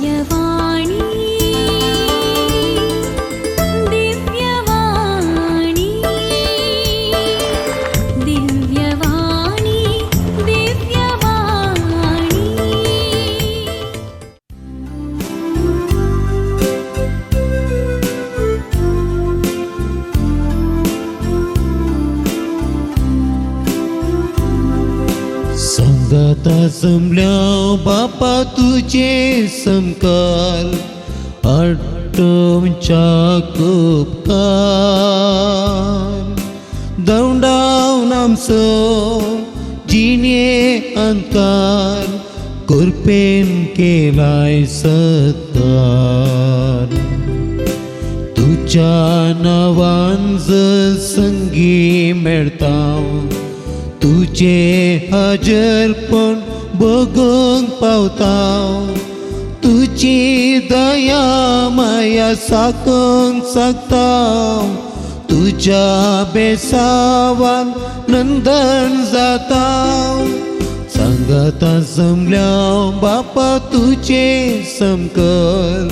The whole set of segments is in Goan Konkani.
दिव्यवाणी दिव्यवाणी दिव्यवाणी दिव्यवाणी। सांगाता जमल्या बापा तुझे समकार आटमच्या उपकार दवडावन आमचो जिणे अंकार कृपेन केलाय सत्कार। तुझ्या नांवान संगी मेळता तुझे हजरपण बगूंक पावता तुजी दया माया साकूंक शकता तुज्या बेसावान नंदन जाता। सांगाता जमल्या बापा तुझे समकर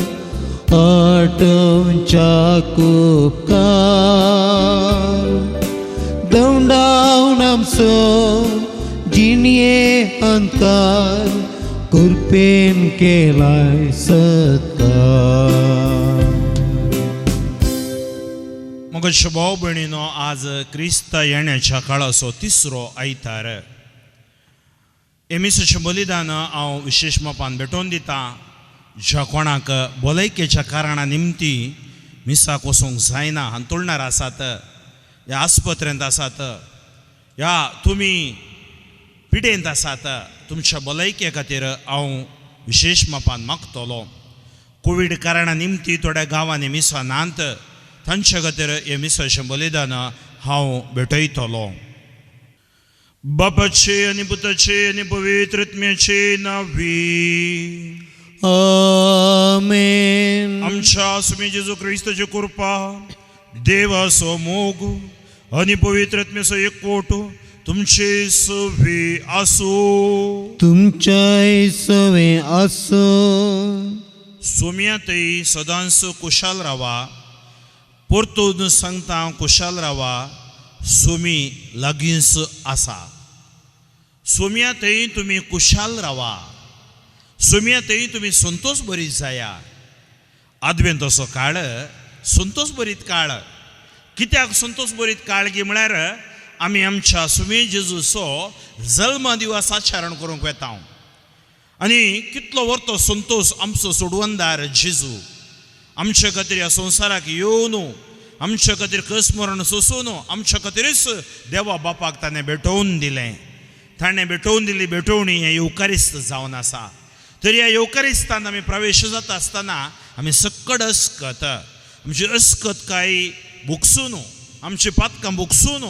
आटमच्या उपकार दवडावन आमचो जिणये अंकार कृपेन केलाय सत्कार। मगो भाव भयणीनो, आज क्रिस्त येण्याच्या काळाचो तिसरो आयतार। एमिसाचें बलिदान हांव विशेश मापान भेटोवन दितां। ज्या कोणाक भलायकेच्या कारणा निमती मिसाक वचूंक जायना, हांतुळणार आसात, ह्या आस्पत्रेंत आसात, ह्या तुमी पिडेंत आसात, तुमच्या भलायके खातीर हांव विशेश मापान मागतलो। कोवीड कारणा निमती थोड्या गांवांनी मिसां नात, तांचे खातीर हें मिसाचें बलिदान हांव भेटयतलो। बापाचे आनी पुताचे आनी पवित्र आत्म्याचे नांवी आमेन। आमच्या स्वामी जेजू क्रिस्ताची कृपा, देवाचो मोग आनी पवित्र आत्म्याचो एकवट तुमचे सवे आसूं। तुमच्याय सवे आसूं। सोम्यातय सदांच कुशाल रावा, परतून सांगता कुशाल रावा, सोमी लागींच आसा। सोम्यातय तुमी कुशाल रावा, सोम्यातय तुमी संतोष बरीत जाया। आदवेंतसो काळ संतोष बरीत काळ। कित्याक संतोष बरीत काळ गी म्हळ्यार आमी आमच्या सुमी जेजूचो जल्म दिवस आचरण करूंक वेता आनी कितलो व्हरतो संतोष आमचो सोडवंदार जेजू आमचे खातीर ह्या संवसाराक येवन आमचे खातीर कसमरण सोसून आमच्या खातीरच देवा बापाक ताणें भेटोवन दिलें। ताणें भेटोवन दिली भेटवणी हें येवकारिस्त जावन आसा। तर ह्या येवकारिस्तान आमी प्रवेश जाता आसतना आमी सकड अस्कत, आमची अस्कत काय भोगसून, आमची पातकां भोगसून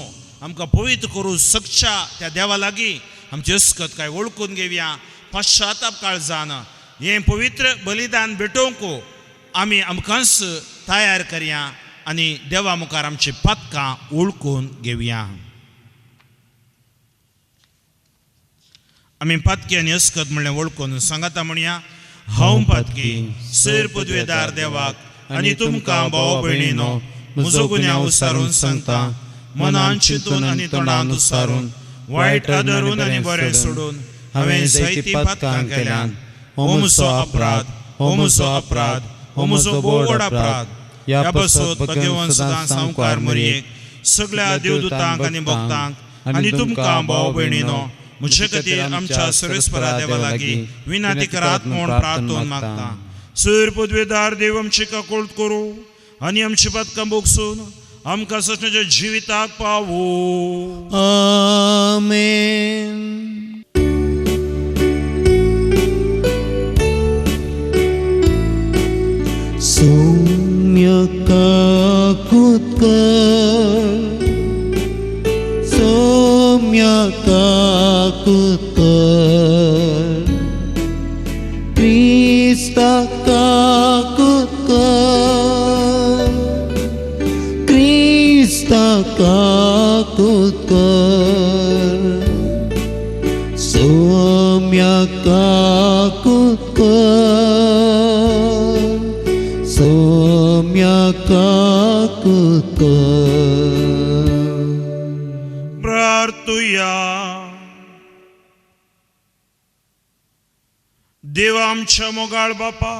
आमकां पवित्र करूं शकच्या त्या देवा लागीं आमची अस्कत काय वळखून घेवया। पश्चाताप काळजान हें पवित्र बलिदान भेटोवंक आमी आमकांच तयार करया आनी देवा मुखार आमची पातकां वळखून घेवया। आमी पातकी आनी अस्कत म्हणलें वळखून सांगाता म्हणया, हांव पातकी सैर पदवेदार देवाक आनी तुमकां भाव भयणीनो म्हजो गुन्यांव उसारून सांगता, मनान चिंतून आनी तोंडान उसारून वायट आदरून आनी बरें सोडून हांवें जायतीं पातकां केल्यान। हो म्हजो अपराध, हो म्हजो अपराध, हो म्हजो भोव अपराध। ह्या पासत भगवान सदां सामकार मरयेक सगळ्या देवदूतांक आनी भक्तांक आनी तुमकां भाव भयणीनो म्हजे खातीर आमच्या सर्वेस्परा देवा लागीं विनंती करात म्हूण प्रार्थना मागता। सर पदवेदार देव आमची काकूळट करूं आनी आमची पातकां भोगसून आमकां ससण्याच्या जिविताक पावो। आमेन। सौम्य काकुत्कर, सौम्य काकुत्कर, क्रिस्ता काकुत्कर, क्रिस्ता काकुत्कर, सौम्य काकुत्कर। सोम्या काकुत कर. प्रार्थुया. देवा आमच्या मोगाळ बापा,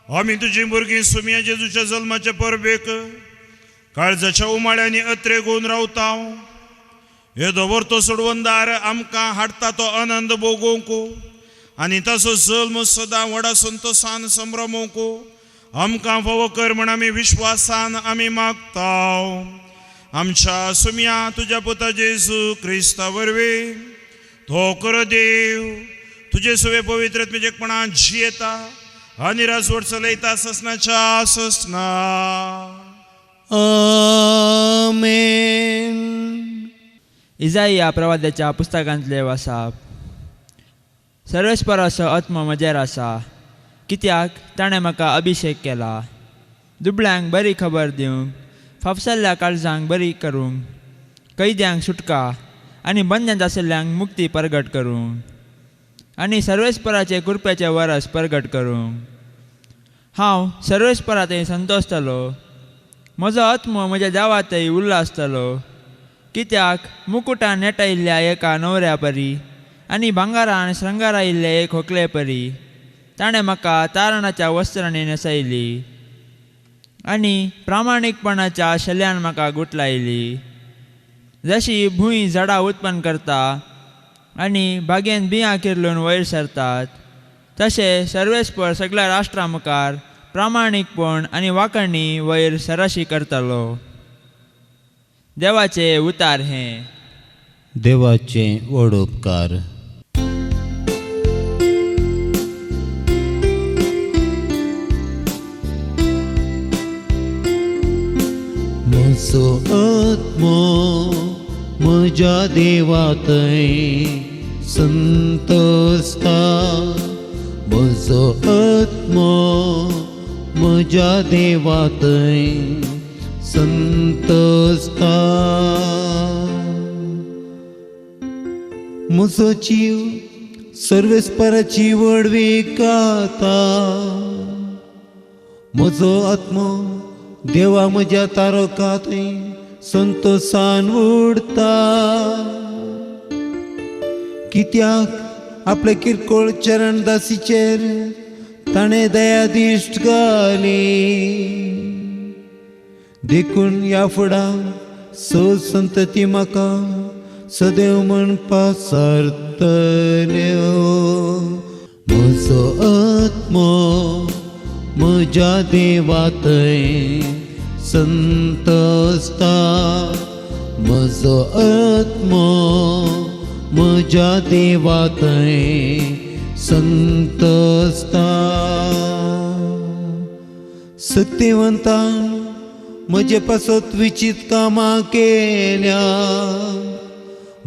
आमी तुजी भुरगीं सुमया जेजूच्या जल्माचे परबेक काळजाच्या उमाळ्यांनी अत्रे घेवन रावता. हे दवरतो सोडवंदार आमकां हाडटा तो आनंद भोगोवंक आनी ताचो जल्म सदां व्हडा संतोसान संभ्रमोवंक आमकां फावो कर म्हण आमी विश्वासान आमी मागता. आमच्या सुमया तुज्या पुता जेजू क्रिस्ता वरवीं तो कर देव तुजे सवे पवित्र आत्मेचेपणान जियेता आनी राजवट चलयता ससनाच्या ससना. आमेन. इजाई प्रवाद्याच्या पुस्तकांतले वासाप. सर्वेस्पराचो आत्मो म्हजेर आसा, कित्याक ताणें म्हाका अभिशेक केला दुबळ्यांक बरी खबर दिवंक, फाफसल्ल्या काळजांक बरी करूंक, कैद्यांक सुटका आनी बंध्यांत आशिल्ल्यांक मुक्ती परगट करूंक आनी सर्वेस्पराचे कृपेचे वरस परगट करूंक. हांव सर्वेस्परांतय संतोशतलो, म्हजो आत्मो म्हज्या देवांतय उल्हासतलो, कित्याक मुकुटान नेटायिल्ल्या एका न्हवऱ्या परी आनी भांगारान श्रंगारायिल्ले एक होकले परी ताणें म्हाका तारणाच्या वस्त्रांनी न्हेसयली आनी प्रामाणीकपणाच्या शल्यान म्हाका गुटलायली. जशी भूंय झाडां उत्पन्न करता आनी बागेन बियां किर्लून वयर सरतात, तशें सर्वेस्पर सगळ्या राष्ट्रां मुखार प्रामाणीकपण आनी वांकणी वयर सरशी करतलो. देवाचे उतार हें. देवाचे व्हड उपकार. म्हजो आत्मो म्हज्या देवातय संतोसता, म्हजो आत्मो म्हज्या देवातय संतोसता. म्हजो जीव सर्वेस्पराची व्हडवीक गाता, म्हजो आत्मो देवा म्हज्या तारकांतय संतोसान उडता. कित्याक आपले किरकोळ चरणदासीचेर ताणें दयादिश्ट घाली, देखून ह्या फुडां स संतती म्हाका सदैव म्हणपा सरतल्यो. म्हजो आत्मो म्हज्या देवातय संतोसता, म्हजो आत्मो म्हज्या देवातय संतोसता. सत्यवंतान म्हजे पासत विचित कामां केल्या,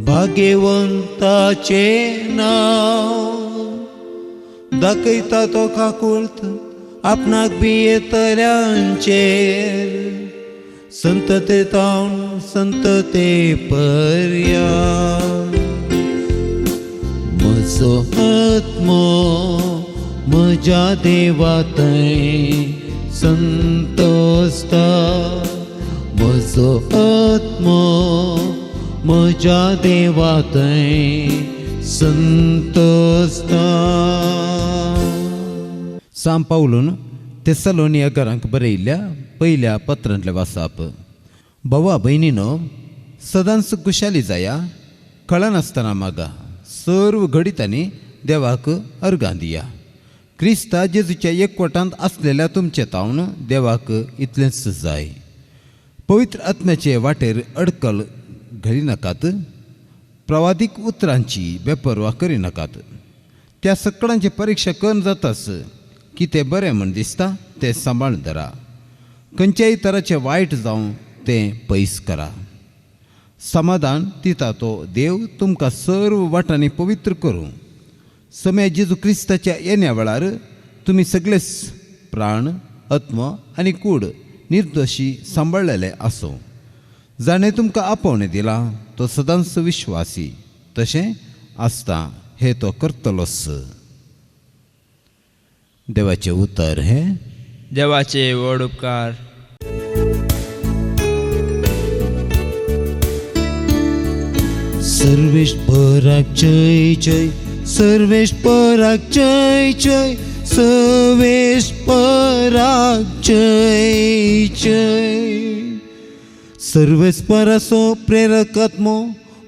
भाग्यवंताचें नांव दाखयता तो काकुळत आपणाक भियेतल्यांचेर, संतते तावन संतते पर्यान. म्हजो आत्मो म्हज्या देवातय संतोसता, म्हजो आत्मो म्हज्या देवातय संतोसता. सांत पावलून तेसलोनियाकारांक बरयिल्ल्या पयल्या पत्रांतलें वाचप. भावा भयणीनो, सदांच खुशाली जाया, कळनासतना मागा, सर्व घडितांनी देवाक अर्गां दिया. क्रिस्ता जेजूच्या एकवटांत आसलेल्या तुमचे तावन देवाक इतलेंच जाय. पवित्र आत्म्याचे वाटेर अडकल घालिनाकात, प्रवादीक उतरांची बेपर्वा करिनाकात. त्या सकळांची परिक्षा करून जाताच कितें बरें म्हण दिसता तें सांबाळून धरा, खंयच्याय तराचें वायट जावं तें पयस करा. समाधान दिता तो देव तुमकां सर्व वाटांनी पवित्र करूं. सम्या जेजू क्रिस्ताच्या येण्या वेळार तुमी सगळेच प्राण, आत्मो आनी कूड निर्दोशी सांबाळलेले आसूं. जाणें तुमकां आपोवणें दिलां तो सदांच विश्वासी, तशें आसता हें तो करतलोच. देवाचें उतर हें. देवाचे व्हड उपकार. सर्वेश्वराक जय जय, सर्वेश्वराक जय जय, सर्वेश्वराक जय जय. सर्वेस्पराचो प्रेरक आत्मो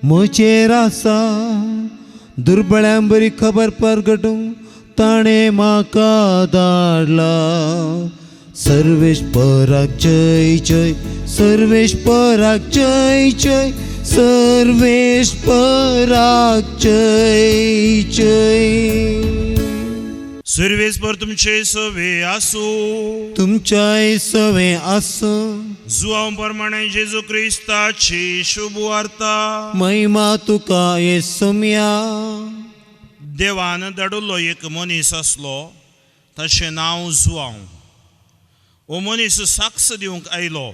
म्हजेर आसा, दुर्बळ्यां बरी खबर परगटूंक ताणें म्हाका धाडला. सर्वेश्वराक जय जय, सर्वेश्वराक जय जय, सर्वेश्वराक जय जय. सर्वेस्पर तुमचे सवे आसूं. तुमच्याय सवे आसूं. जुआंव प्रमाणे जेजू क्रिस्ताची शुभ वार्ता. महिमा तुका येसुम्या. देवान धाडिल्लो एक मनीस आसलो, ताचें नांव जुआंव. हो मनीस साक्ष दिवंक आयलो.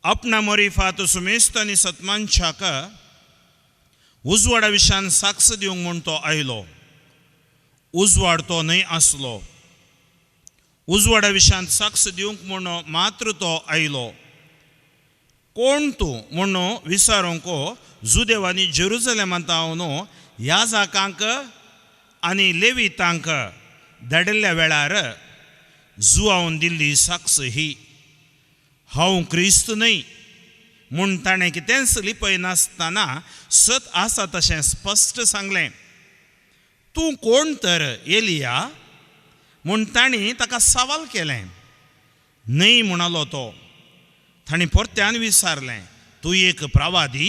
आपणा मरिफात सुमेस्त आनी सतमानशाक उजवाडा विशयान साक्ष दिवंक म्हूण तो आयलो. उजवाड तो न्हय आसलो. उजवाडा विशयांत साक्ष दिवंक म्हूण मात्र तो आयलो. कोण तूं म्हूण विचारूंक जुदेवांनी जेरुजलेमांत हांव याजकांक आनी लेवितांक धाडिल्ल्या वेळार जुआवन दिल्ली साक्ष ही, हांव क्रिस्त न्हय म्हूण ताणें कितेंच लिपयनासतना सत आसा तशें स्पश्ट सांगलें. तूं कोण तर एलिया म्हूण तांणी ताका सवाल केलें. न्हय म्हणालो तो. तांणी परत्यान विचारलें, तूं एक प्रवादी?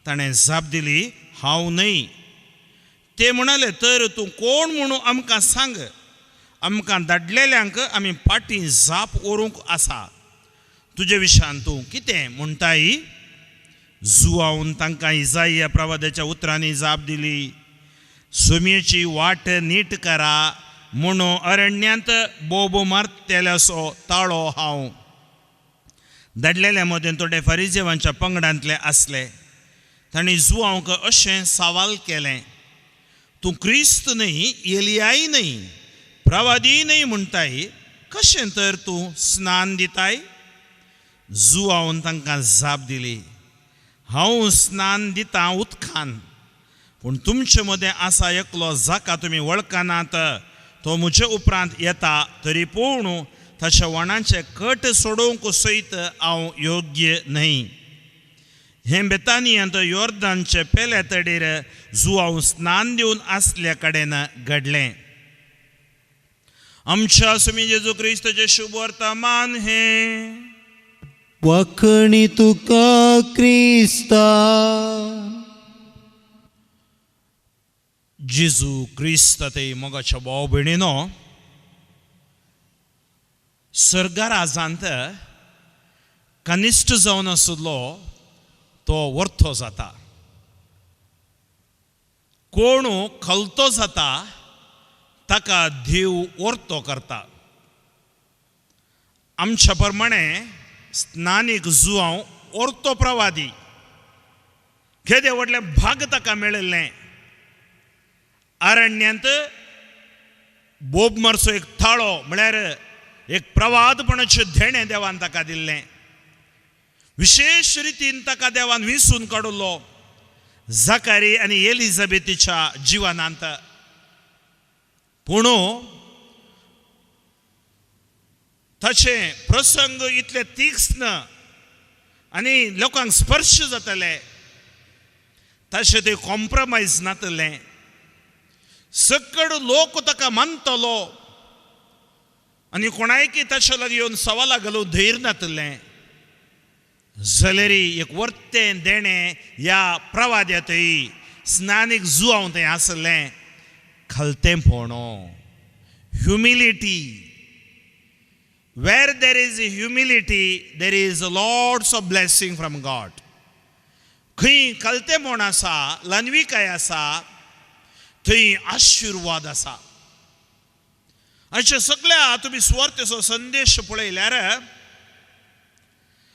ताणें जाप दिली, हांव न्हय. ते म्हणाले, तर तूं कोण म्हणून आमकां सांग, आमकां धाडलेल्यांक आमी फाटीं जाप व्हरूंक आसा. तुजे विशयान तूं कितें म्हणटाय? जुआवन तांकां इजाइया प्रवादाच्या उतरांनी जाप दिली, सुमयेची वाट नीट करा म्हणून अरण्यांत बोबो मारतेल्याचो ताळो हांव. धाडलेल्या मदें थोडे फरिजेवांच्या पंगडांतले आसले. तांणी जुआंवक अशें सवाल केलें, तूं क्रिस्त न्हय, एलियाय न्हय, प्रवादीय न्हय म्हणटाय, कशें तर तूं स्नान दिताय? जुआवन तांकां जाप दिली, हांव स्नान दितां उदकान, पूण तुमचे मदें आसा एकलो जाका तुमी वळखनात, तो म्हजे उपरांत येता, तरी पूण ताच्या वणांचे कट सोडोवंक सयत हांव योग्य न्हय. हें बेतानियांत योर्दानचे पेले तडीर जुआंव स्नान दिवन आसल्या कडेन घडलें. आमच्या सुमी जेजू क्रिस्ताचें शुभ वर्तमान हें. वाखणी तुका क्रिस्ता. जेजू क्रिस्त ते मोगाच्या भाव भयणीनो, सर्गाराजांत कनिश्ठ जावन आशिल्लो तो वर्थो जाता, कोण खलतो जाता ताका देव वर्तो करता. आमच्या प्रमाणे स्नानीक जुआंव वर्तो प्रवादी, केदे व्हडलें भाग ताका मेळिल्लें. अरण्यांत बोब मारचो एक थाळो म्हळ्यार एक प्रवादपणाचें देणें देवान ताका दिल्लें. विशेश रितीन ताका देवान विसून काडिल्लो जाकारी आनी एलिझाबेथीच्या जिवनांत. पूण ताचे प्रसंग इतले तीक्ष्ण आनी लोकांक स्पर्श जाताले, ताचे ते कॉम्प्रोमायज नातलें. सकड लोक ताका मानतलो आनी कोणायकी ताचे लागीं येवन सवालां घालूंक धैर्य नातलें. जाल्यार एक वर्तें देणें ह्या प्रवाद्यांतय स्नानीक जुआंव थंय आसलें. खलतेंपण, humility. Where there is humility there is lots of blessing from God. खंय खलतेंपण आसा, ल्हानविकाय आसा, थंय आशिर्वाद आसा. अशें सगळ्या तुमी सुवार्थेचो संदेश पळयल्यार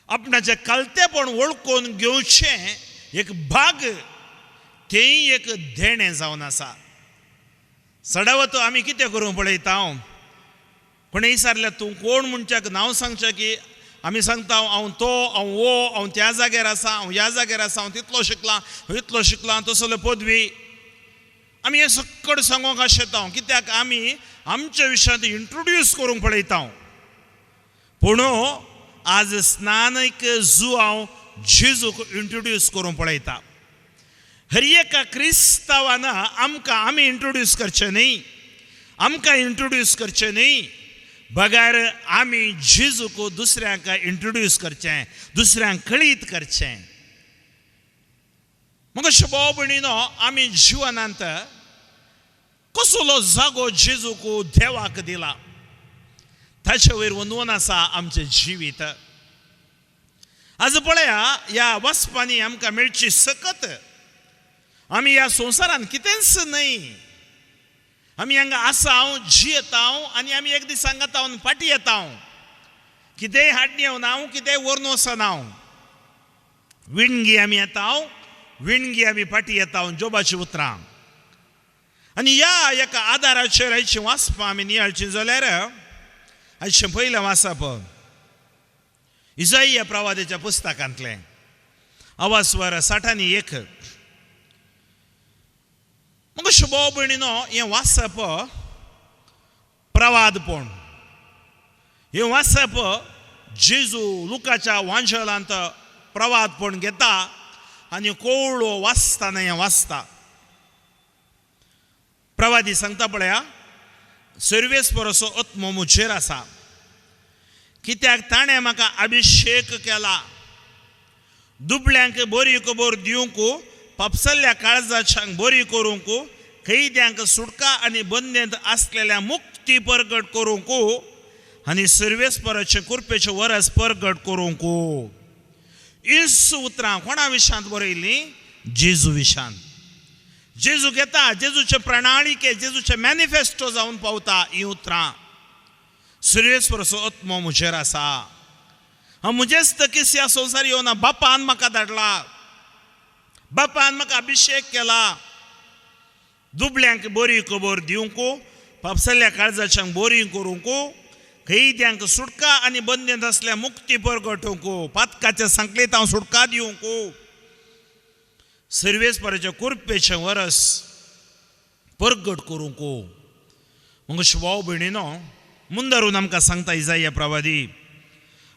आपणाचें कलतेपण वळखून घेवचें एक भाग, तेंय एक देणें जावन आसा. सदावत आमी कितें करूंक पळयता, कोणें विचारल्यार तूं कोण म्हणच्याक नांव सांगचें की आमी सांगता हांव तो, हांव वो, हांव त्या जाग्यार आसा, हांव ह्या जाग्यार आसा, हांव तितलो शिकलां, हांव इतलो शिकलां, तसलो पदवी. आमी हें सक्कड सांगूंक आशेता, कित्याक आमी आमच्या विशयांत इंट्रोड्यूस करूंक पळयता. पूण आज स्नानीक जुआंव जेजूक इंट्रोड्यूस करूंक पळयता. हर एका क्रिस्तांवान आमकां आमी इंट्रोड्यूस करचें न्ही, आमकां इंट्रोड्यूस करचें न्ही, बगैर आमी जेजूक दुसऱ्यांक इंट्रोड्यूस करचें, दुसऱ्यांक कळीत करचें. मग भाव भयणीनो, आमी जिवनांत कसलो जागो जेजूक देवाक दिला ताचे वयर वंदून आसा आमचें जिवीत. आज पळया ह्या वचपांनी आमकां मेळची सकत. आमी ह्या संवसारान कितेंच न्हय, आमी हांगा आसा, हांव जियेता आनी आमी एक दीस हांगा तावन फाटीं येता. कितेंय हाडणी येवना हांव, कितेंय व्हरून वचना हांव. विणगी आमी येता, विणगी आमी फाटीं येता, जोबाची उतरां. आनी ह्या एका आदाराचेर आयचीं वाचपां आमी नियाळचीं जाल्यार आयचें पयलें वाचप इजाई ह्या प्रवादाच्या पुस्तकांतलें, आवाजवर 61. मग भाव भयणीनो, हें वाचप प्रवादपण, हें वाचप जेजू लुकाच्या वांशलांत प्रवादपण घेता आनी कोवळो वाचतना हें वाचता. प्रवादी सांगता पळया, सर्वेस्पराचो आत्मो म्हजेर आसा, कित्याक ताणें म्हाका अभिशेक केला दुबळ्यांक बरी खबर दिवंक, पापसल्ल्या काळजाच्यांक बरी करूंक, कैद्यांक सुटका आनी बंदेंत आसलेल्या मुक्ती परगट करूंक आनी सर्वेस्पराचें कृपेचें वरस परगट करूंक. इस उतरां कोणा विशांत बरयलीं? जेजू विशांत. जेजू घेता, जेजूचे प्रणाळिके, जेजूचे मॅनिफेस्टो जावन पावता ही उतरां. सर्वेस्पराचो आत्मो म्हजेर आसा, हांव म्हजेच तकीस ह्या संवसार येवना, बापान म्हाका धाडला, बापान म्हाका अभिशेक केला दुबळ्यांक बरी खबर दिवंक, पापसल्ल्या काळजाच्यांक बरी करूंक, कैद्यांक सुटका आनी बंदेंत आसल्या मुक्ती परगटूंक, पातकाच्या सांकलीत हांव सुटका दिवंक, सर्वेस्पराच्या कृपेचें वरस परगट करूंक. मग भाव भयणीनो, मुंदारून आमकां सांगता इजाया प्रवादी,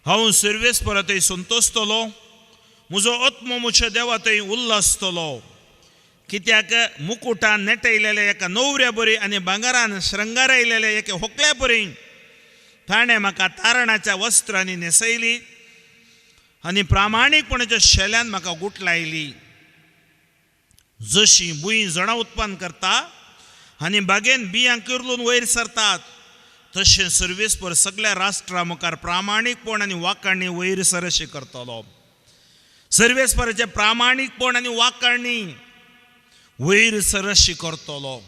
हांव सर्वेस्परा थंय संतोसतलो, म्हजो आत्मो म्हज्या देवा थंय उल्लासतलो, कित्याक मुकुटान नेटयलेल्या एका नवऱ्या बरी आनी भांगरान श्रंगारयलेल्या एका होकल्या बरी ताणें म्हाका तारणाच्या वस्त्रांनी न्हेसयली आनी प्रामाणीकपणाच्या शेल्यान म्हाका गुटलायली. जशी भूंय जणां उत्पन्न करता आनी बागेन बियां किर्लून वयर सरतात, तशें सर्वेस्पर सगळ्या राष्ट्रा मुखार प्रामाणीकपण आनी वाकाणी वयर सरशी करतलो. सर्वेस्पराचें प्रामाणीकपण आनी वाकाणी वयर सरशी करतलो.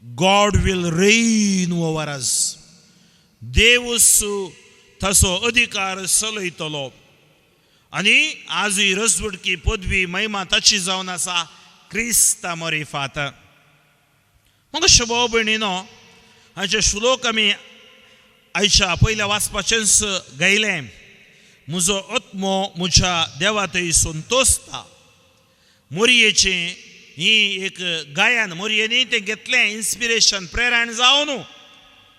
God will reign over us. देवूच तसो अधिकार चलयतलो. आनी आजूय रजवडकी पदवी महिमा ताची जावन आसा क्रिस्ता मरिफात. मग भाव भयणीनो, हाचे श्लोक आमी आयच्या पयल्या वाचपाचेंच गायलें. म्हजो आत्मो म्हज्या देवा थंय संतोसता. मोरयेचें ही एक गायन, मोरयेनी तें घेतलें इन्स्पिरेशन, प्रेरण जावन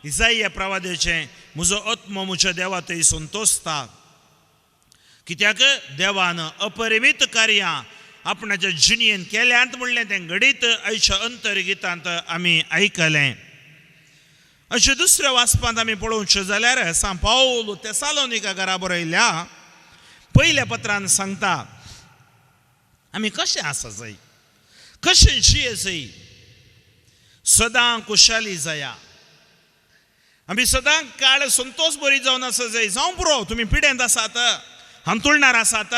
इजाई प्रवादेचें म्हजो आत्मो म्हज्या देवा थंय संतोसता. कित्याक देवान अपरिमीत कार्यां आपणाच्या जिणयेन केल्यांत म्हणलें तें घडीत आयच्या अंतर्गितांत आमी आयकलें. अशें दुसऱ्या वाचपांत आमी पळोवचें जाल्यार सांत पावल तेसालोनिका घरा बरयल्या पयल्या पत्रान सांगता आमी कशें आसा जाय, कशें जिये जाय, सदां खुशाली जाया, आमी सदां काळ संतोष बरी जावन आसा जाय. जावं पुरो, तुमी पिडेंत आसात, हांतुळणार आसात,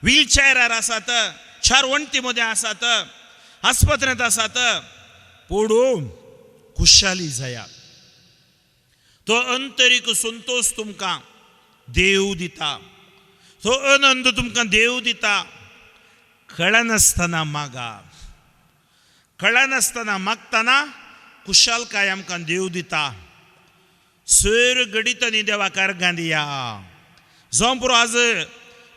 व्हीलचेअरार आसात, चार वण्टी मदें आसात, आस्पत्रेंत आसात, पूण खुशाली जाया. तो अंतरीक संतोष तुमकां देव दिता, तो आनंद तुमकां देव दिता. कळनासतना मागा, कळनासतना मागतना खुशालकाय आमकां देव दिता. सर घडितांनी देवाक अर्गां दिया. जावं पुरो आज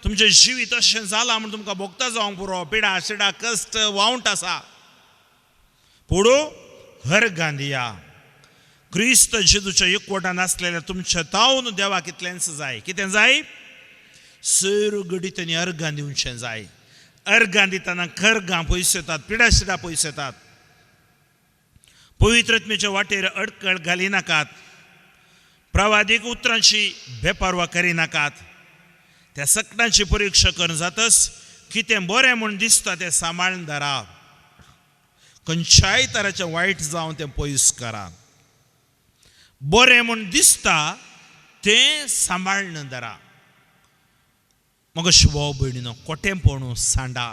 तुमचें जिवीत अशें जालां म्हूण तुमकां भोगता जावंक पुरो, पिडा शिडा कश्ट वावंट आसा, पूण अर्गां दिया. क्रिस्त जेजूच्या एकवटान आसलेल्या तुमच्या तावन देवाक इतलेंच जाय. कितें जाय? सर घडितांनी अर्गां दिवचें जाय. अर्गां दितना खरगां पयस येतात, पिडा शिडा पयस येतात. पवित्रत्मेच्या वाटेर अडकळ घालिनाकात, प्रवादीक उतरांची बेपारवा करिनाकात. त्या सकटांची परिक्षा करून जातच कितें बरें म्हूण दिसता तें सांबाळून धरा, खंयच्याय तराचें वायट जावन तें पयस करा. बरें म्हूण दिसता तें सांबाळून धरा. मग भाव भयणीनो, कोटेंपणू सांडा.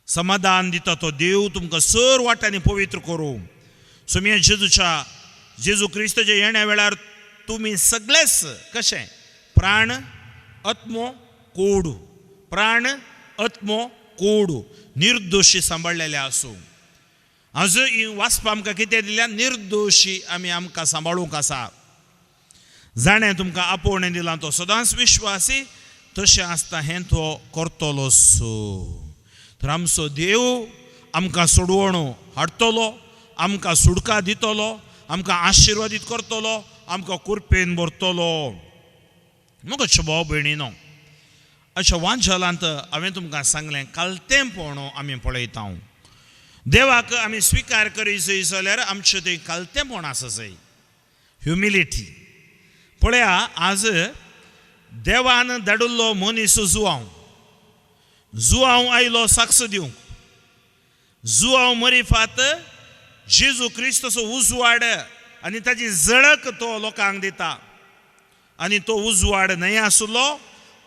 समाधान दिता तो देव तुमकां सर वाटांनी पवित्र करूं. सुमया जेजूच्या जेजू क्रिस्ताच्या येण्या वेळार तुमी सगळेच कशें प्राण आत्मो कोडू, प्राण आत्मो कोडू निर्दोशी सांबाळलेले आसूं. आज ही वाचपा आमकां कितें दिल्या? निर्दोशी आमी आमकां सांबाळूंक आसा. जाणें तुमकां आपोवणें दिलां तो सदांच विश्वासी, तशें आसता हें तो करतलो. सो तर आमचो देव आमकां सोडवणो हाडटलो, आमकां सुडका दितलो, आमकां आशिर्वादीत करतलो, आमकां कुरपेन भरतलो. मग भाव भयणीनो, अशें वांजलांत हांवें तुमकां सांगलें कालतेंपण आमी पळयता. देवाक आमी स्विकार करी जाय जाल्यार आमचें तें कालतेंपण आसा जाय, ह्युमिलिटी. पळया आज देवान धाडिल्लो मनीस जुआंव, जुआंव आयलो साक्ष दिवंक. जुआंव मरिफात जेजू क्रिस्ताचो उजवाड आनी ताजी झळक तो लोकांक दिता. आनी तो उजवाड न्हय आसलो,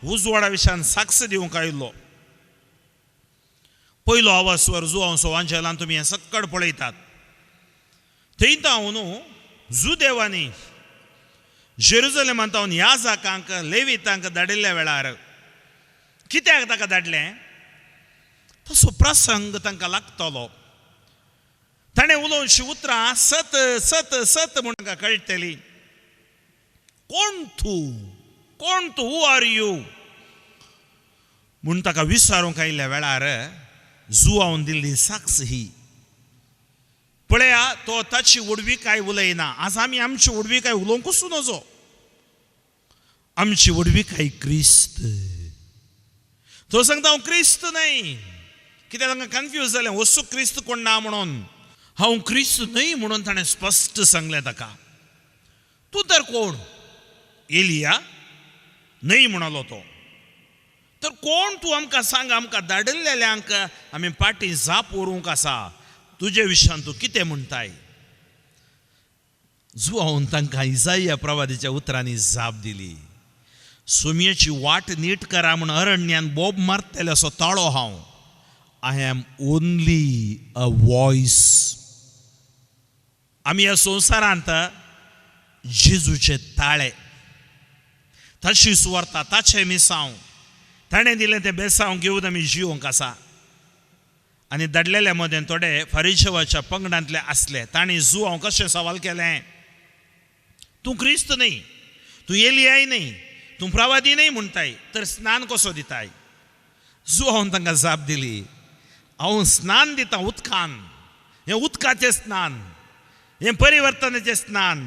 उजवाडा विशयान साक्ष दिवंक आयिल्लो. पयलो आवाजवर जुआंवचो वांजेलान तुमी हें सक्कड पळयतात. थंय तावन न्हू जुदेवांनी जेरुजलेमान तावन याजकांक लेवितांक धाडिल्ल्या वेळार कित्याक ताका धाडलें? तसो प्रसंग तांकां लागतलो. ताणें उलोवची उतरां सत सत सत म्हूण तांकां कळटली. कोण तूं, कोण तूं, हू are you म्हूण ताका विचारूंक आयिल्ल्या वेळार जुआवन दिल्ली साक्ष ही. पळया तो ताची व्हडविकाय उलयना. आज आमी आमची व्हडविकाय उलोवंकूच नजो. आमची व्हडविकाय क्रिस्त. तो सांगता हांव क्रिस्त न्हय. कित्याक तांकां कन्फ्यूज जालें, वस्तू क्रिस्त कोण ना म्हणून. हांव क्रिस्त न्हय म्हणून ताणें स्पश्ट सांगलें ताका. तूं तर कोण? एलिया न्हय म्हणालो तो. तर कोण तूं आमकां सांग, आमकां धाडिल्ल्यांक आमी पाटी जाप व्हरूंक आसा, तुजे विशयान तूं कितें म्हणटाय? जुआवन तांकां इजाया प्रवादीच्या उतरांनी जाप दिली. सुमयेची वाट नीट करा म्हूण अरण्यान बोब मारतले असो ताळो हांव. I am only a voice. आमी ह्या संवसारांत जेजूचे ताळे, ताची सुवार्ता, ताचें मिसांव, ताणें दिलें तें बेसांव घेवन आमी जिवंक आसा. आनी धाडलेल्या मदें थोडे फारिशवाच्या पंगडांतले आसले. तांणी जुआंव कशें सवाल केलें? तूं क्रिस्त न्हय, तूं एलियाय न्हय, तूं प्रवादी न्हय म्हणटाय, तर स्नान कसो दिताय? जुआवन तांकां जाप दिली, हांव स्नान दितां उदकान, हें उदकाचें स्नान, हें परिवर्तनाचें स्नान,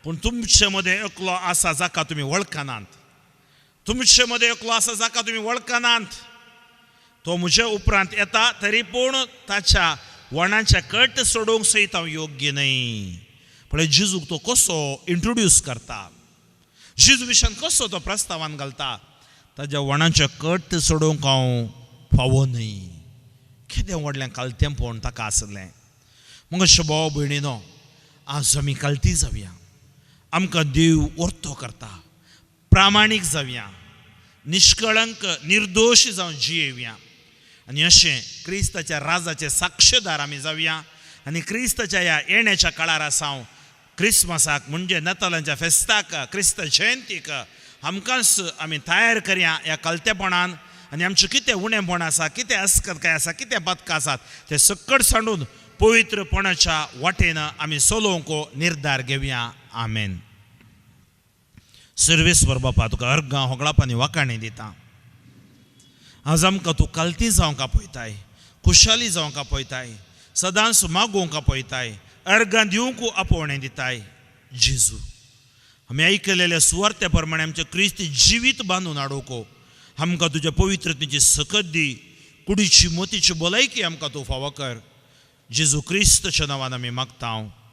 पूण तुमचे मदें एकलो आसा जाका तुमी वळखनात. तुमचे मदें एकलो आसा जाका तुमी वळखनात. तो म्हजे उपरांत येता, तरी पूण ताच्या वणाच्या कट सोडोवंक सयत हांव योग्य न्हय. पळय जेजूक तो कसो इंट्रोड्यूस करता, जेजू विशयान कसो तो प्रस्तावान घालता, ताज्या वणाचें कट सोडोवंक हांव फावो न्हय. केदें व्हडलें कालतेंपण ताका आसलें. मग अशें भाव भयणीनो, आज आमी कालती जावया, आमकां देव वर्तो करता, प्रामाणीक जावया, निष्कळंक निर्दोश जावन जियेवया आनी अशें क्रिस्ताच्या राजाचे साक्षीदार आमी जावया. आनी क्रिस्ताच्या ह्या येण्याच्या काळार आसा क्रिसमसाक म्हणजे नातालांच्या फेस्ताक, क्रिस्त जयंतीक आमकांच आमी तयार करया ह्या कलतेपणान. आनी आमचें कितें उणेपण आसा, कितें अस्कतकाय आसा, कितें पदकां आसात तें सक्कड सांडून पवित्रपणाच्या वाटेन आमी चलोवंक निर्धार घेवया. आमेन. सर्वेस्वर बापा, तुका अर्गां होगळापांनी वाकाणी दिता. आज आमकां तूं कालती जावंक आपयताय, खुशाली जावंक आपयताय, सदांच मागूंक आपयताय, अर्गां दिवंक आपोवणें दिताय. जेजू, आमी आयकलेल्या सुवार्त्या प्रमाणे आमचें क्रिस्ती जिवीत बांदून हाडूंक आमकां तुज्या पवित्रतेची सकत दी. कुडीची मोतीची भलायकी आमकां तूं फावो कर. जेजू क्रिस्तच्या नांवान आमी मागता.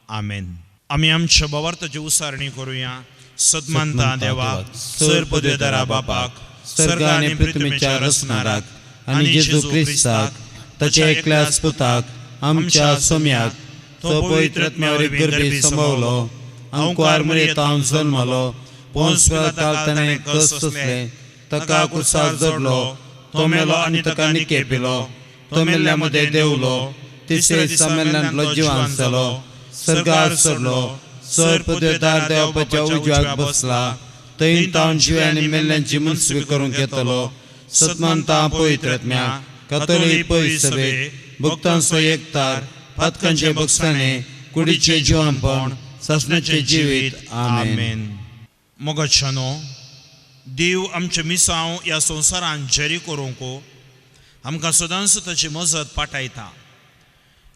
आमेन. आमी आमच्या भावार्थाची उसारणी करुया. सदमानता देवा, सर पदवेदारा बापाक, सर्ग आनी पृथ्वीच्या रचणाराक आनी जेजू क्रिस्ताक, ताच्या एकल्या पुताक, आमच्या सोम्याक, तो पवित्र आत्म्यावरी गर्भी समवलो, अंकुआर मरियेंत जल्मलो, पोंस पिलाताक ताणें कस सोंसलें, ताका कुर्सार जडलो, तो मेलो आनी ताका निकेपिलो, तो मेल्ल्या मदें देंवलो, तिसरे दिसा मेल्ल्यांतलो जिवान जालो, सर्गार सरलो, सर पदवेदार देवपाच्या उजव्याक बसला, थंय तावन जिव्या आनी मेल्ल्यांची मनसुबी करूंक येतलो. सतमानता पवित्र आत्म्या, कातोलीक पवित्र सभेक, भक्तांचो एकतार, पातकांचे बक्षाणे, कुडीचें जिवानपण, सासणाचें जिवीत. आमेन. मोगाच्यानो, देव आमचें मिसांव ह्या संवसारान जारी करूंक आमकां सदांच ताची मजत पाठयता.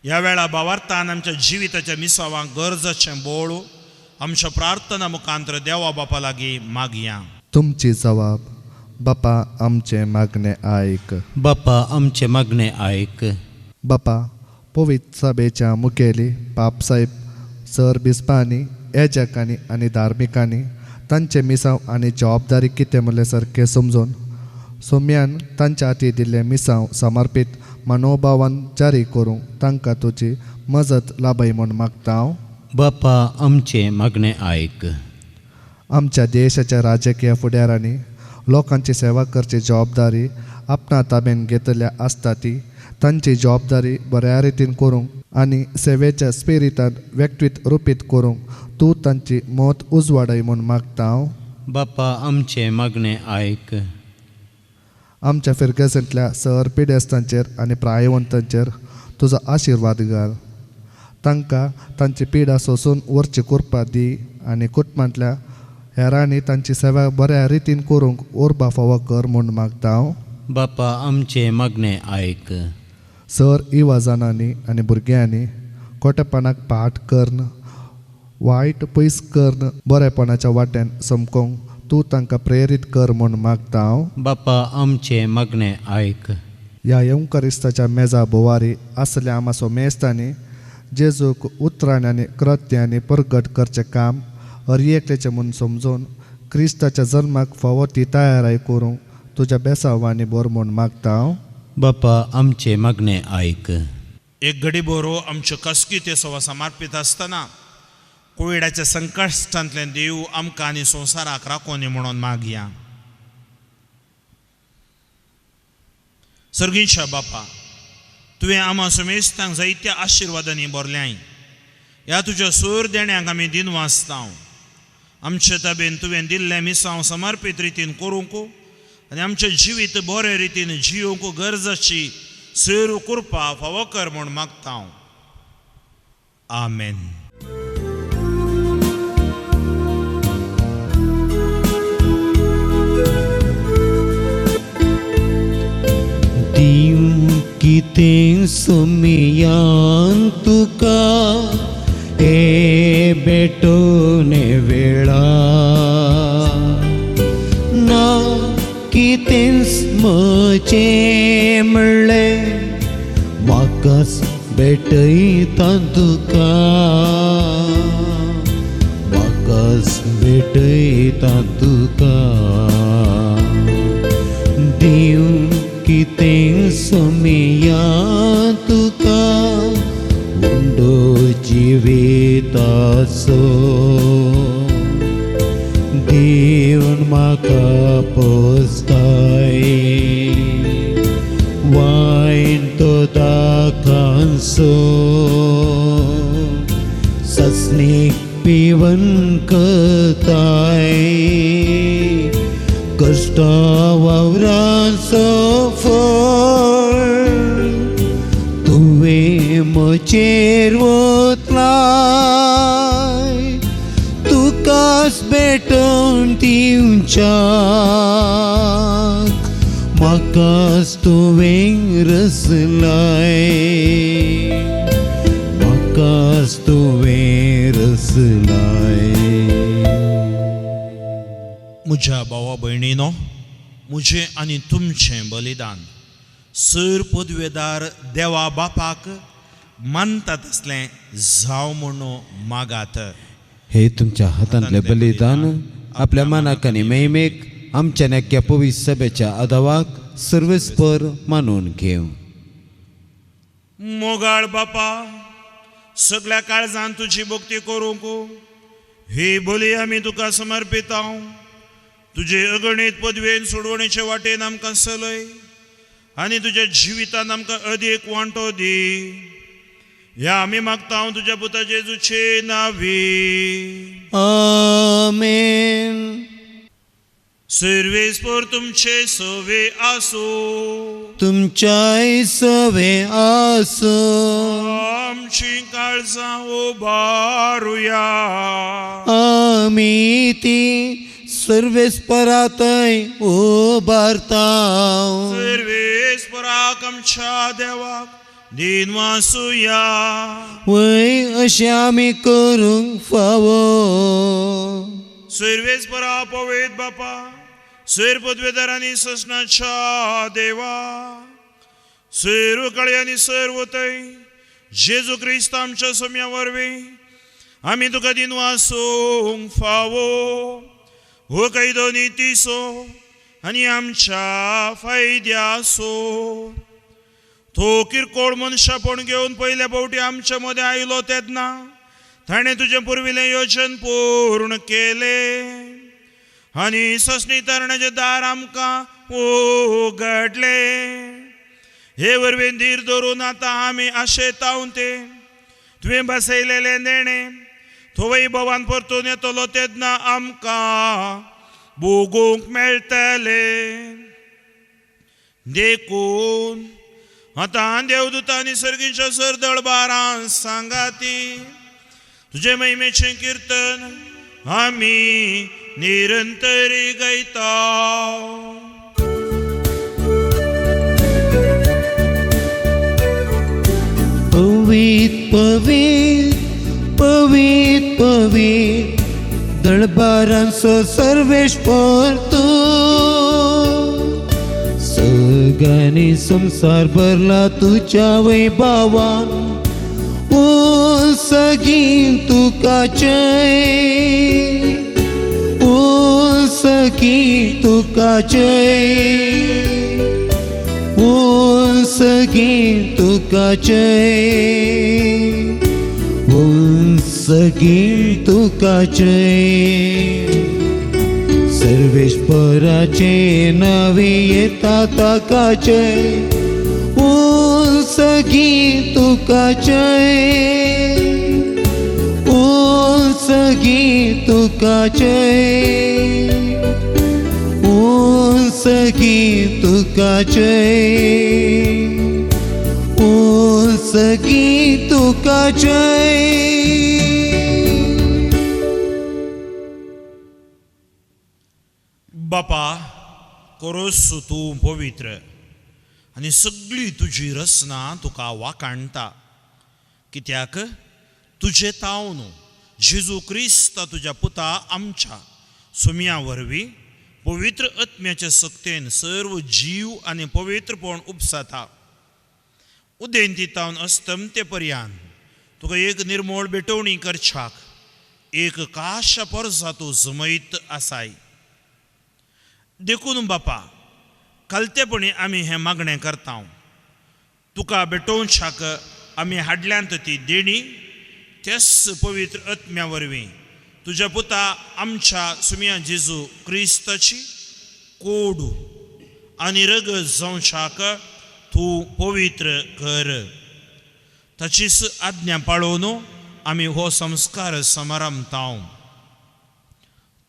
ह्या वेळा भावार्थान आमच्या जिविताच्या मिसावांक गरजाचें बोळ आमच्या प्रार्थना मुखांतर देवा बापा लागीं मागया. तुमची जबाब बापा आमचें मागणें आयक. बापा आमचें मागणें आयक. बापा, पवित्र सभेच्या मुखेली पापसाहेब सर बिस्पांनी, एजकांनी आनी धार्मिकांनी तांचे मिसांव आनी जबाबदारी कितें म्हणलें सारकें समजून सोम्यान तांच्या हाती दिल्लें मिसांव समर्पीत मनोभावान जारी करूंक तांकां तुजी मजत लाभय म्हूण मागता हांव. बापा आमचें मागणें आयक. आमच्या देशाच्या राजकीय फुडारांनी लोकांची सेवा करची जबाबदारी आपणा ताब्यान घेतल्या आसता ती तांची जबाबदारी बऱ्या रितीन करूंक आनी सेवेच्या स्पिरितान व्यक्तीत रुपीत करूंक तूं तांची मत उजवाडय म्हूण मागता हांव. बापा आमचें मागणें आयक. आमच्या फिर्गजेंतल्या सर पिडेस्तांचेर आनी प्रायवंतांचेर तुजो आशिर्वाद घाल. तांकां तांची पिडा सोसून व्हरची कृपा दी आनी कुटुंबांतल्या हेरांनी तांची सेवा बऱ्या रितीन करूंक उर्बा फावो कर म्हूण मागता हांव. बापा आमचें मागणें आयक. सर इवाजानांनी आनी भुरग्यांनी खोटेपणाक पाठ करून वायट पयस करून बरेपणाच्या वाटेन समकोंक तूं तांकां प्रेरीत कर म्हूण मागता हांव. बापा आमचें मागणें आयक. ह्या येवकारिस्ताच्या मेजा बोवारी आसल्या आमा सोमेस्तांनी जेजूक उतरांनी आनी कृत्यांनी परगट करचें काम हर एकल्याचें म्हूण समजून क्रिस्ताच्या जल्माक फावो ती तयाराय करूंक तुज्या बेसावांनी भर म्हूण मागता हांव. बापा आमचें मागणें आयक. एक घडी बरो आमच्यो खासगी ते सवा समर्पीत आसतना कोविडाच्या संकश्टांतल्यान देव आमकां आनी संवसाराक राखोनी म्हणून मागया. सर्गींच्या बापा, तुवें आमा समेस्तांक जायत्या आशिर्वादांनी भरल्याय. ह्या तुज्या सूर देण्यांक आमी दिनवासता. आमचे ताबेन तुवें दिल्लें मिसांव समर्पीत रितीन करूंक आनी आमचें जिवीत बरे रितीन जियोवंक गरजाची सर कृपा फावो कर म्हूण मागता. आमेन. दिवं कितें सोमयान तुका हे भेटोने वेळा, ना कितेंच म्हजें म्हणलें म्हाकाच भेटयता तुका, म्हाकाच भेटयता तुका. दिवं कितें सोमया तुका उंडो जिविताचो, दिवन म्हाका पोसताय वायन तो दाखांचो, ससनीक पिवन करताय कश्टा वावराचो फळ तुवें म्हजेर वतलाय, भेटोवन दिवच्याक म्हाकाच तुवें रसलाय म्हाकाच तुवें रसलाय. म्हज्या भावा भयणीनो, म्हजें आनी तुमचें बलिदान सर पदवेदार देवा बापाक मानता तसलें जावं म्हणून मागात. हे तुमच्या हातांतलें बलिदान आपल्या मनाक आनी महिमेक आमच्या नेक्या पवित्र सभेच्या आदावाक सर्वेस्पर मानून घेवं. मोगाळ बापा, सगळ्या काळजान तुजी भक्ती करूंक ही बली आमी तुका समर्पितां. तुजे अगणीत पदवेन सोडवणेचे वाटेन आमकां चलय आनी तुज्या जिवितान आमकां अदीक वांटो दी. ह्या आमी मागता तुज्या पुता जेजूचे नांवी. आमेन. सर्वेस्पर तुमचे सवे आसूं. तुमच्याय सवे आसूं. आमची काळजां उबारुया. आमी ती सर्वेस्परातय उबारता. सर्वेस्पराक आमच्या देवाक दिनवासुया. वय अशें आमी करूंक फावो. सर्वेस्परा पवित्र बापा, सैर पदवेदार आनी ससनाच्या देवा, सर्व काळी आनी सर्व थंय जेजू क्रिस्त आमच्या सोम्या वरवीं आमी तुका दिनवासूंक फावो. हो कायदो नितीचो आनी आमच्या फायद्याचो. तो किरकोळ मनशापण घेवन पयल्या फावटी आमच्या मदें आयलो तेन्ना ताणें तुजें पुर्विल्लें योजन पूर्ण केलें आनी ससणी तरणाचें दार आमकां उगडलें. हे वरवीं धीर धरून आतां आमी आशेतावन तें तुवें बसयलेलें देणें थंय भोवान परतून येतलो तेन्ना आमकां भोगूंक मेळटलें. देखून आतां देवदूतांनी सर्गीच्या सरदळबारान सांगाती तुजे महिमेचें किर्तन आमी निरंतरी गायता. पवित्र पवित्र पवित्र पवित्र दळबारांचो सर्वेस्पर तूं. सगळ्यांनी संवसार भरला तुज्या वैभवान. ओ सगीं तुका जय, ओ सगीं तुका जय, ओ सगीं तुका जय, ओ सगीं तुका जय. सर्वेस्पराचे नावे येता ताका जय, ओ सगीं तुका जय, ओ सगीं तुका जय, ओ सगीं तुका जय, ओ सगीं तुका जय. बापा, कोरोस तूं पवित्र आनी सगळी तुजी रचना तुका वाखाणटा. कित्याक तुजे तावन जेजू क्रिस्त तुज्या पुता आमच्या सुम्या वरवीं पवित्र आत्म्याचे सक्तेन सर्व जीव आनी पवित्रपण उपसाता. उदेंती तावन अस्तमते पर्यान तुका एक निर्मोळ भेटवणी करच्याक एक काश परजा तूं जमयत आसाय. देखून बापा, खालतेपणी आमी हें मागणें करता. तुका भेटोवच्याक आमी हाडल्यांत ती देणी त्याच पवित्र आत्म्या वरवीं तुज्या पुता आमच्या सुम्या जेजू क्रिस्ताची कोडू आनी रगत जावच्याक तूं पवित्र कर. ताचीच आज्ञा पाळोवन आमी हो संस्कार समारंभता.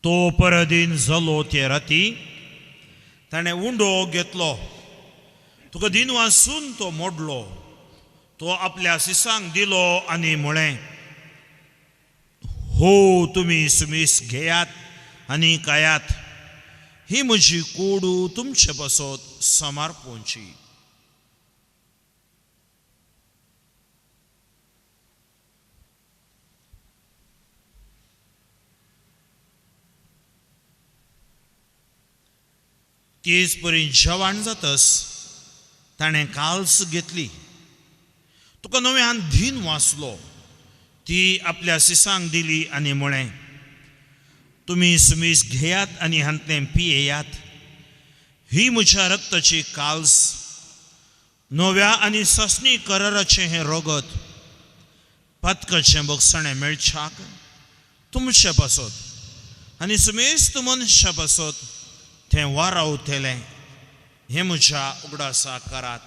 तो परदीन जालो ते राती ताणें उंडो घेतलो, तुका दिन वासून तो मोडलो, तो आपल्या सिसांक दिलो आनी म्हळें, हो तुमी सुमीस घेयात आनी कायात ही म्हजी कोडू तुमचे पासत समर्पणची. तेच परी जेवण जातस ताणें काल्स घेतली, तुका नव्यान धीन वाचलो, ती आपल्या सिसांक दिली आनी म्हळें, तुमी सुमीस घेयात आनी हांतलें पियेयात, ही म्हज्या रक्ताची काल्स, नव्या आनी ससनी कराराचें हें रगत, पातकाचें बगसणें मेळच्याक तुमचे पासत आनी सुमेस्त मनशा पासत तें वारावतलें, हें म्हज्या उगडासा करात.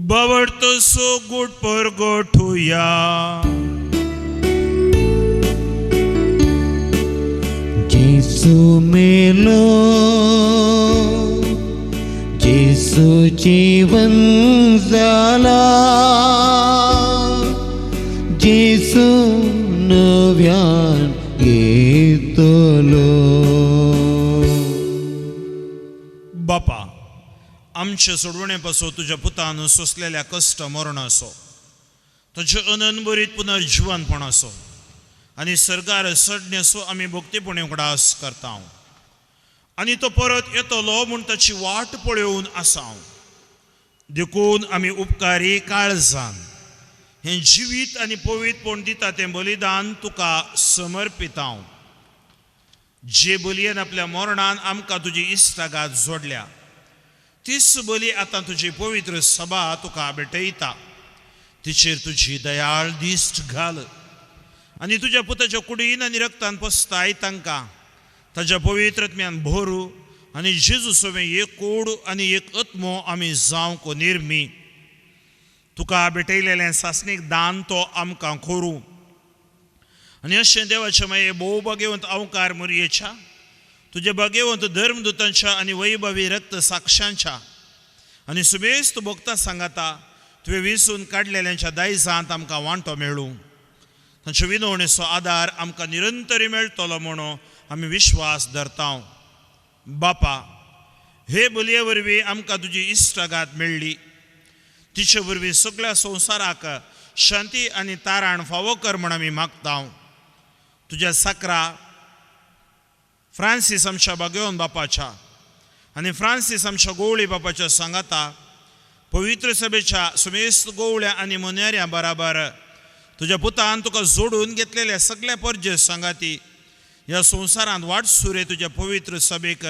बावडतो सो गुट परगोठुया. जेसू मेलो, जेसू जीवन जाला, जेसू नव्यान येतलो. बापा, आमचे सोडवणे पासून तुज्या पुतान सोंसलेल्या कश्ट मरण असो, तुजें अनंतभरीत पुनर्जिवनपण असो आनी सरकार सडण्याचो आमी भक्तीपणी उगडास करता आनी तो परत येतलो म्हूण ताची वाट पळोवन आसा. देखून आमी उपकारी काळजान हें जिवीत आनी पवित्रपण दिता तें बलिदान तुका समर्पिता. जे बलयेन आपल्या मरणान आमकां तुजी इश्टागात जोडल्या तीच बली आतां तुजी पवित्र सभा तुका भेटयता. तिचेर तुजी दयाळ दिश्ट घाल आनी तुज्या पुताच्या कुडीन आनी रक्तान पसताय तांकां ताज्या पवित्रत्म्यान भरू आनी जेजू सवें एक कोड आनी एक आत्मो आमी जावंक निर्मी. तुका भेटयलेलें सासणीक दान तो आमकां करूं आनी अशें देवाचें मागीर भोव भाग्यवंत अवकार मोरयेच्या तुज्या भाग्यवंत धर्मदुतांच्या आनी वैभवी रक्त साक्षांच्या आनी सुमेस्त भक्ता सांगाता तुवें विसून काडलेल्यांच्या दायजांत आमकां वांटो मेळूं. तांचे विनवणेचो आदार आमकां निरंतरी मेळटलो म्हणून आमी विश्वास धरता. बापा, हे बलये वरवीं आमकां तुजी इश्टागात मेळ्ळी, तिचे वरवीं सगळ्या संवसाराक शांती आनी ताराण फावो कर म्हूण आमी मागता. तुज्या साकरा फ्रांसीस आमच्या बागेवन बापाच्या आनी फ्रांसीस आमच्या गोवळी बापाच्या सांगाता पवित्र सभेच्या सुमेस्त गोवळ्या आनी मोन्याऱ्या बराबर तुज्या पुतान तुका जोडून घेतलेल्या सगळ्या परजे सांगाती ह्या संवसारांत वाटसुरे तुज्या पवित्र सभेक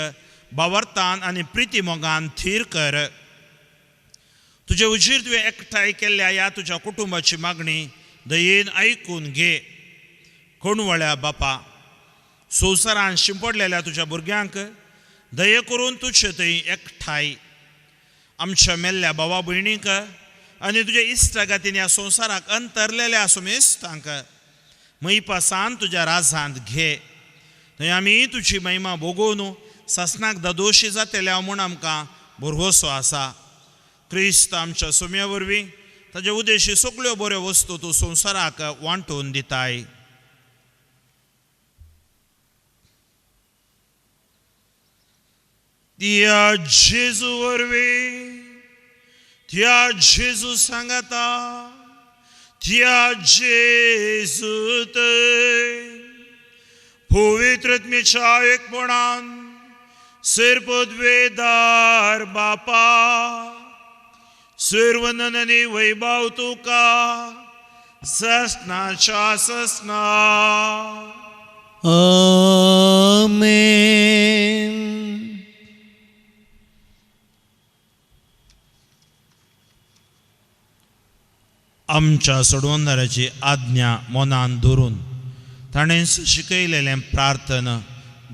बावरतान आनी प्रिती मोगान थीर कर. तुजे उजीर तुवें एकठांय केल्ल्या ह्या तुज्या कुटुंबाची मागणी दयेन आयकून घे. कोणवळ्या बापा, संवसारान शिंपडलेल्या तुज्या भुरग्यांक दये करून तुजे थंय एकठांय आमच्या मेल्ल्या भावा भयणींक आनी तुज्या इश्टागातीन ह्या संवसाराक अंतरलेल्या सुमेस्तांक महिपासान तुज्या राजांत घे. थंय आमी तुजी महिमा भोगोवन सासणाक दादोशी जातल्या म्हूण आमकां भरवसो आसा. क्रिस्त आमच्या सोम्या वरवीं ताजे उद्देशी सगळ्यो बऱ्यो वस्तू तूं संवसाराक वांटून दिताय. त्या जेजू वरवीं, त्या जेजू सांगाता, त्या जेजू पवित्रत्मेच्या एकपणान सर्पद्वेदार बापा सर्वननी वैभव तुका ससनाच्या ससना. आमेन. आमच्या सोडवणाराची आज्ञा मनान धरून ताणें शिकयलेलें प्रार्थना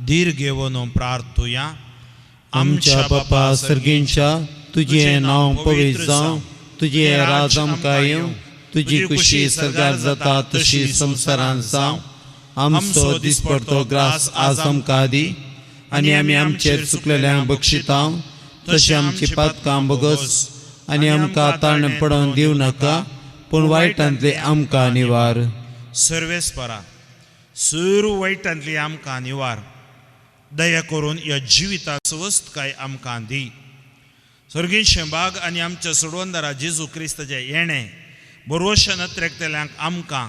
धीर घेवन प्रार्थुया. आमच्या बापा सर्गींच्या, तुजें नांव पवित्र जावं, तुजें राज आमकां येवं, तुजी खुशी सर्गार जाता तशी संवसारांत जावं. आमचो दिसपडतो ग्रास आज आमकां दी आनी आमी आमचेर चुकलेल्यांक बक्षिता तशें आमची पातकां बगस आनी आमकां ताळणें पडोवन दिवं नाका, पूण वायटांतले आमकां निवार. सर्वेस्परा, सुरू वायटांतली आमकां निवार. दया करून ह्या जिविता सवस्तकाय आमकां दी. सर्गीं शेंबाग आनी आमच्या सोडवंदारा जेजू क्रिस्ताचें येणें बरोवशा नत्रेकतल्यांक आमकां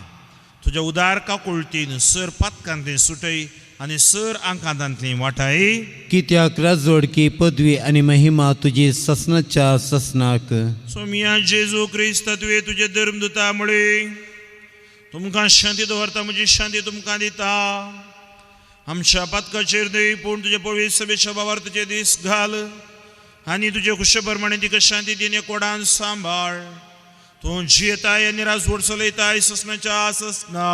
तुज्या उदार काकुळटीन सर पातकांतली सुटय आनी सर आंकांतांतली वाटाय. कित्याक राजवडकी पदवी आनी महिमा तुजी ससनाच्या ससनाक. सोमिया जेजू क्रिस्त, तुवें तुजे धर्मदुता म्हळी, तुमकां शांती दवरता, म्हजी शांती तुमकां दिता. आमच्या पातकाचेर न्हय पूण तुजे पवित्र सभेच्या बाबार तुजे दीस घाल आनी तुजे खुशे प्रमाणे तिका शांती दिने कोडान सांबाळ. तूं जियेताय आनी राजवट चलयताय ससनाच्या ससना.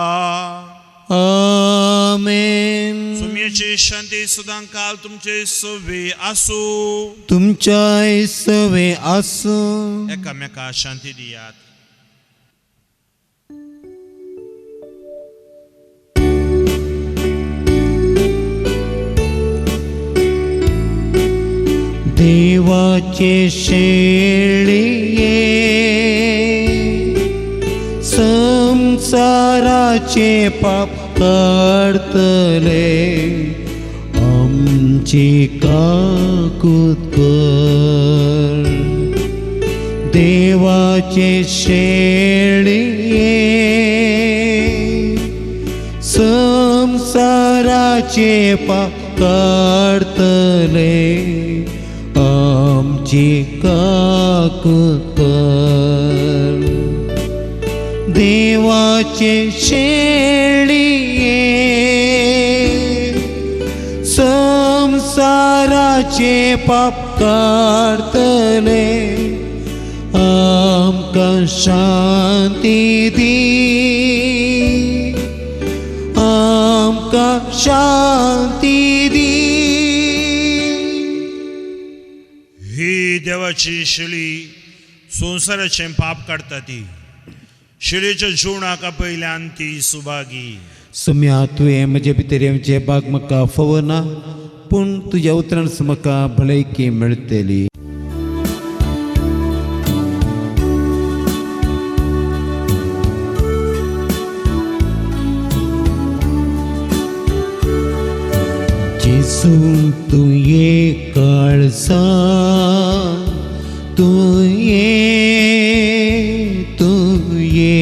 आमेन. सुमयेची शांती सदां काल तुमचे सवे आसूं. तुमच्याय सवे आसूं. एकामेका शांती दियात. देवाचे शेळये संसाराचे पाप काडतले, आमची काकूत कर. देवाचे शेळये संसाराचे पाप काडतले, आमची काकूत कर. देवाचे शेळये संसाराचे पाप काडतले, आमकां शांती दी, आमकां शांती दी. ही देवाची शेळी संवसाराचें पाप काडटा ती. शेळीच्या जेवणाक पयल्यान ती सुभागी. सुम्या, तुवें म्हजे भितर येवचें बाग म्हाका फवना, पूण तुज्या उतरान म्हाका भलायकी मेळटली. जेजू तूं ये काळजा, तूं ये, तूं ये,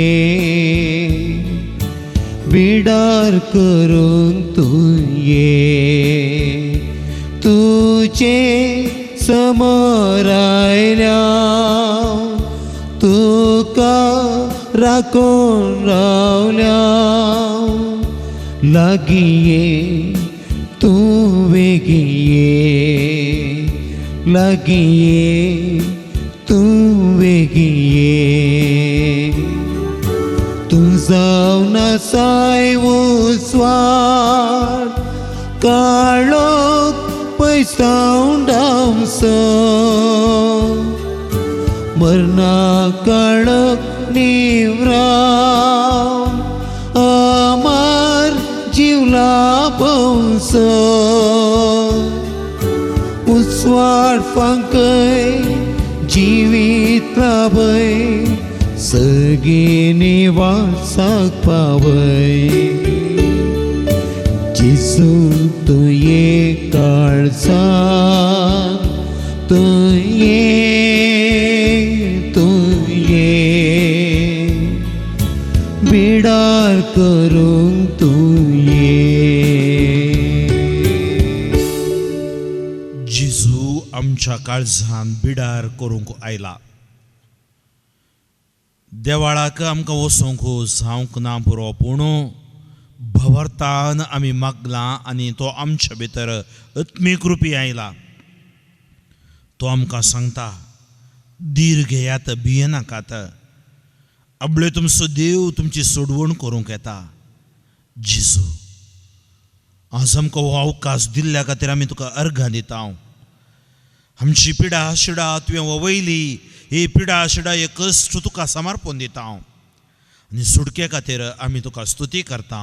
बिडार करून तूं ये, तुजे समोर आयल्या, तुका राखून रावल्या, लागीं ये तूं वेगीं ये, लागीं ये तूं वेगीं ये. तूं जावन आसाय उजवाड, काळोख पयसावन डावसो, मरणा काळोख निवराव, अमर जिवला पवसो. उजवाड फांकय जिवीत लाभय, सगळीं निवासाक पावय. जेजू तूं ये काळजांत, तूं ये, तूं ये, बिडार करूंक तूं ये. जेजू आमच्या काळजान बिडार करूंक आयला. देवाळाक आमकां वचोंक जावंक ना पुरो, पूण भवरतान आमी मागलां आनी तो आमच्या भितर आत्मीक रुपी आयला. तो आमकां सांगता, धीर घेयात, भियेनाकात, आपले तुमचो देव तुमची सोडवण करूंक येता. जेजू, आज आमकां हो अवकाश दिल्ल्या खातीर आमी तुका अर्घां दिता. आमची पिडा शिडा तुवें वयली, ही पिडा शिडा हे कश्ट तुका समर्पण दिता आनी सुटके खातीर आमी तुका स्तुती करता.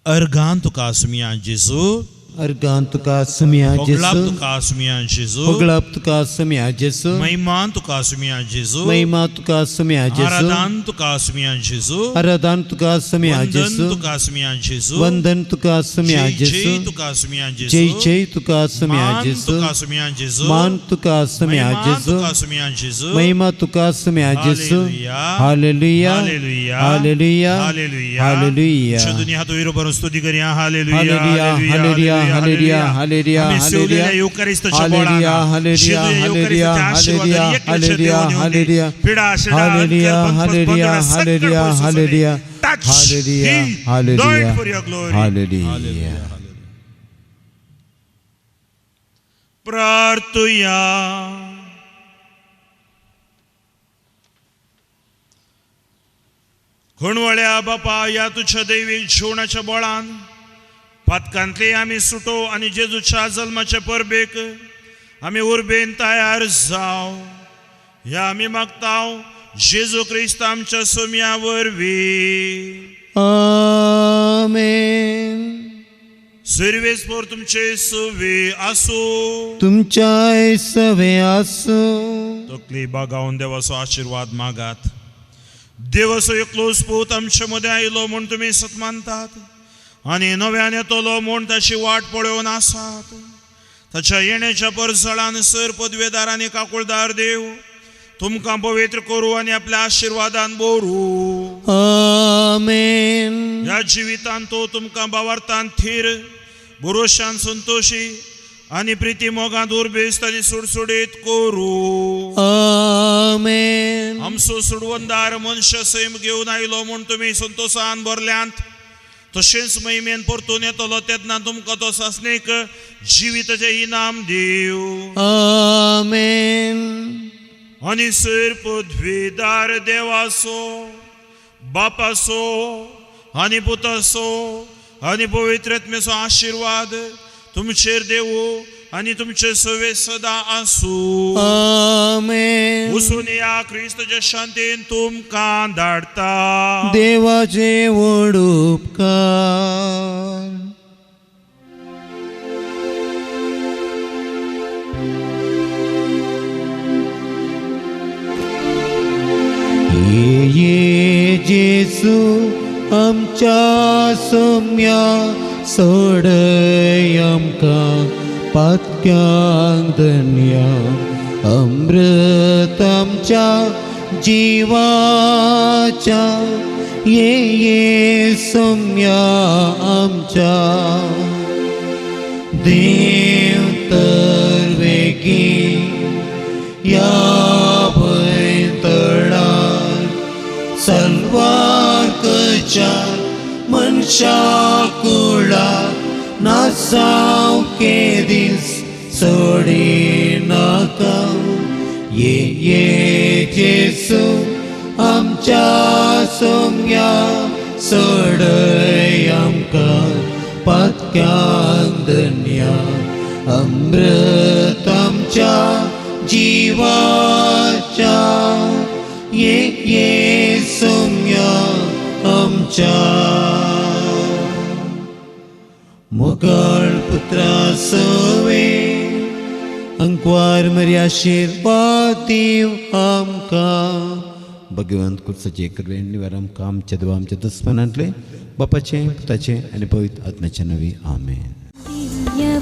अर्घान तुका सुमिया जेजू. अर्गान तुका सुम्या होगळाप जेसू तुका सुम्या जेजू होगळाप तुका सुम्या जेसू महिमा तुका सुम्या जेजू महिमा तुका सुम्या जेसू आराधन तुका सुम्या जेजू आराधन तुका सुम्या वंदन जेसू तुका सुम्या जेजू वंदन तुका सुम्या जय जय जेसू तुका सुम्या जय जेजू जय तुका सुम्या मान जेसू तुका सुम्या जेजू मान तुका सुम्या महिमा जेसू तुका सुम्या जेजू महिमा तुका सुम्या जेसू hallelujah. Hallelujah hallelujah. Hallelujah hallelujah. Hallelujah दुनिया हात वयर भरून स्तुती करूया hallelujah hallelujah hallelujah hallelujah hallelujah आमी सेवलेल्या युखारिस्ताच्या बोळान hallelujah hallelujah hallelujah hallelujah hallelujah hallelujah पिडा शिडा hallelujah hallelujah hallelujah hallelujah touch hallelujah hallelujah for your glory hallelujah प्रार्थुया. खणवळ्या बापा ह्या तुझ्या दैवीक जेवणाच्या बोळान पातकांतले आमी सुटो आनी जेजूच्या जल्माच्या परबेक आमी उर्बेन तयार जाव ह्या आमी मागताव जेजू क्रिस्त आमच्या सोम्या वरवीं. आमेन. सुर्वेस्पोर तुमचे सुवे आसूं. तुमच्या सवे आसूं. तकली बागावन देवाचो आशिर्वाद मागात. देवाचो एकलोच पूत आमचे मदें आयलो म्हूण तुमी सत मानतात आनी नव्यान येतलो म्हूण ताची वाट पळोवन आसात. ताच्या येण्याच्या परजळान सर पदवेदार आनी काकुळदार देव तुमकां पवित्र करूं आनी आपल्या आशिर्वादान बोरू. आमेन. ह्या जिवितान तो तुमकां बावार्थान थीर भरोशान संतोशी आनी प्रिती मोगांत उर्बेस्त आनी सुडसुडीत करूं. आमेन. आमचो सुडवंदार मनशा सैम घेवन आयलो म्हूण तुमी संतोशान भरल्यांत तशेंच महिमेन परतून येतलो तेन्ना तुमकां तो सासणीक जिविताचें इनाम दिव. आमेन. आनी सर पदवीदार देवाचो बापाचो आनी पुताचो आनी पवित्र आत्म्याचो आशिर्वाद तुमचेर देवू आनी तुमचे सवे सदां आसूं. आमेन. वचून या क्रिस्तच्या शांतीन तुमकां धाडटा. देवाचे व्हड उपकार. ये ये जेसू आमच्या सोम्या सोडय आमकां पातक्यांक धन्या अमृत आमच्या जिवाच्या ये ये सोम्या आमच्या देव तर वेगी या भंयतळार सलवार करच्या मनशा कुळाक नासाव केदीस सोडिनाका. ये ये जेसू आमच्या सोम्या सोडय आमकां पातक्यांक धन्या अमृत आमच्या जिवाच्या ये ये सोम्या आमच्या. मोगाळ पुत्रा सवे अंकवार मरी आशिर्वाद दीव आमकां. भगवंत कुर्साचे कृपेन निवार आमकां आमच्या देवा आमच्या दुस्मनांतले बापाचें पुताचें आनी पवित्र आत्म्याचे नवी. आमेन. दिव्यवाणी.